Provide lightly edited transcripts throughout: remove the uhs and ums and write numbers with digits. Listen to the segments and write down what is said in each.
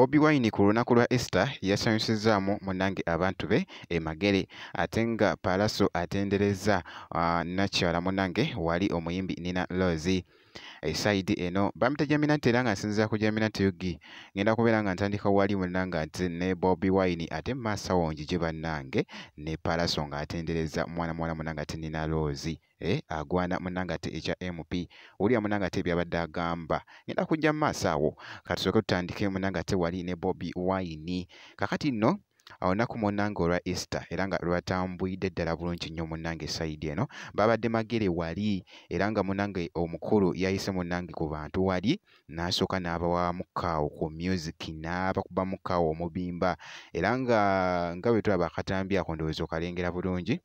Bobi Wine ku lunaku lwa Easter yasanyusizzaamu munnange abantu be e Magere, ate nga Pallaso atenderezza nnakyala munnange wali omuyimbi Nina Roz. Esayidi eno bamuyita Jaminati era nga nsinziira ku Jaminati UG ngenda kubeera nga ntandika wali munnange ate ne Bobi Wine, ate mu maaso awo njije bannange ne Pallaso ng'atendereza mwana muwala munnange ate Nina Roz. Agwana munnange ate ekya MP wulira munnange ate byabadde agamba. Ngenda kujja mu maaso awo, katusooke tutandike munnange ate wali ne Bobi Wine. Kakati nno olunaku munnange olwa Easter era nga lwatambulidde ddala bulungi nnyo munnange sayidi eno babadde Magere wali, era nga munnange omukulu yayise munnange ku bantu wali n'asooka n'abawamukaawo ku music n'abakubamukaawo omubimba, era nga bwe tulaba akatambi ako ndowooza okalengera bulungi.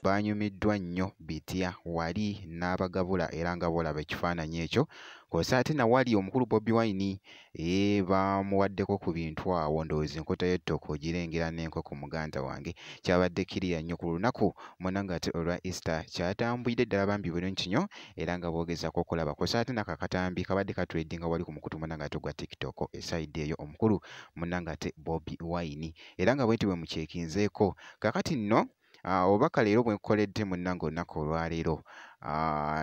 Banyumiddwa nnyo bitya wali n'abagabula era nga bw'olaba ekifaananyi ekyo. Kw'ossa ate nawali omukulu Bobi Wine bamuwaddeko ku bintu awo, ndowooza enkota y'ettooke ogirengera n'enkoko muganda wange. Kyabadde kiriya nnyo ku lunaku munnange ate olwa Easter, kyatambulidde ddala bambi bulungi nnyo era nga bw'ogezaako okulaba. Kw'ossa ate nako akatambi kabadde katulidinga wali ku mukutu munnange ate ogwa TikTok esayidi eyo omukulu munnange ate Bobi Wine, era nga bwe nti bwe mukyekinzeeko. Kaakati nno obubaka leero bwe nkoledde munnange olunaku olwaleero,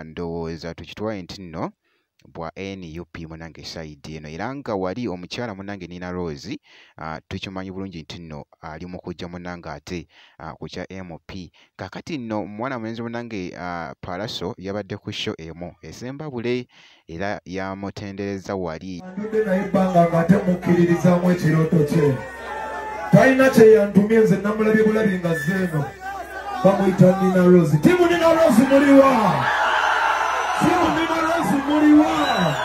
ndowooza tukitwale nti nno bwa NUP munnange sayidi eno, era nga wali omukyala munnange Nina Roz tukimanyi bulungi nti nno ali mu kujja munnange ate ku kya MP. Kaakati nno mwana mulenzi munnange Pallaso yabadde ku show emu e Ssembabule era yamutendereza wali. Andudde naye ebbanga ng'ate mukkiririzaamu ekirooto kye. Talina kye yantumye, nze namulabye bulabi nga zze eno. Bamuyita Nina Roz. Ttiimu Nina Roz muliwa? Ttiimu Nina Roz muliwa?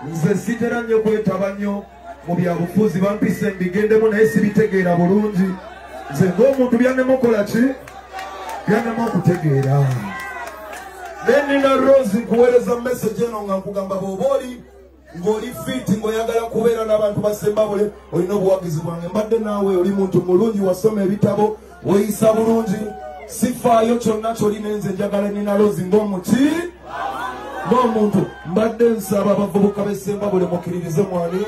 Nze sitera nnyo kwetaba nnyo mu byabufuzi, bampise mbigendemu naye sibitegeera bulungi. Nze ng'omuntu byannema okukola ki? Byannema okutegeera. Ne Nina Roz nkuweereza message eno nga nkugamba bw'oba oli ng'oli fit ng'oyagala kubeera n'abantu ba Ssembabule, olina obuwagizi bwange. Mbadde naawe oli muntu mulungi, wasoma ebitabo, weeyisa bulungi, sifaayo kyonna ky'olina, nze njagala Nina Roz ng'omuki ng'omuntu. Mbadde nsaba abavubuka b'e Ssembabule mukkiririze mwani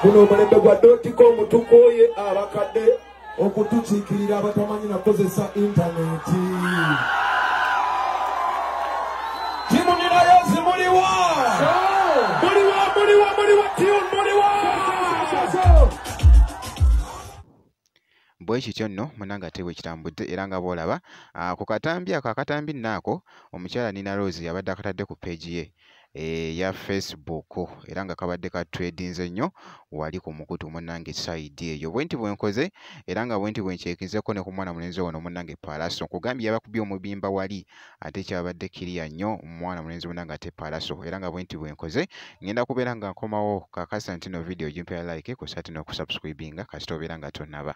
guno omulembe gwa dotcom, tukooye abakadde okutukiikirira abatamanyi nakozesa intaneti. Ttiimu Nina Roz muliwa? Muliwa, muliwa, muliwa, ttiimu muliwa? Bwe kityo nno munnange ate bwe kitambudde, era nga bw'olaba ku katambi ako, akatambi nno ako omukyala Nina Roz yabadde akatadde ku page ye eya Facebook, era nga kabadde katredinze nnyo wali ku mukutu munnange sayidi eyo. Bwe nti bwe nkoze era nga bwe nti bwe nkyekinzeeko ne ku mwana mulenzi ono munnange Pallaso, nkugambye yabakubye omubimba wali ate kyabadde kiriya nnyo mwana mulenzi munnange ate Pallaso, era nga bwe nti bwe nkoze ngenda kubeera nga nkomawo. Kakasa nti no video gimpeera like, kw'ossa ate n'okusubscribinga kasita obeera nga tonnaba.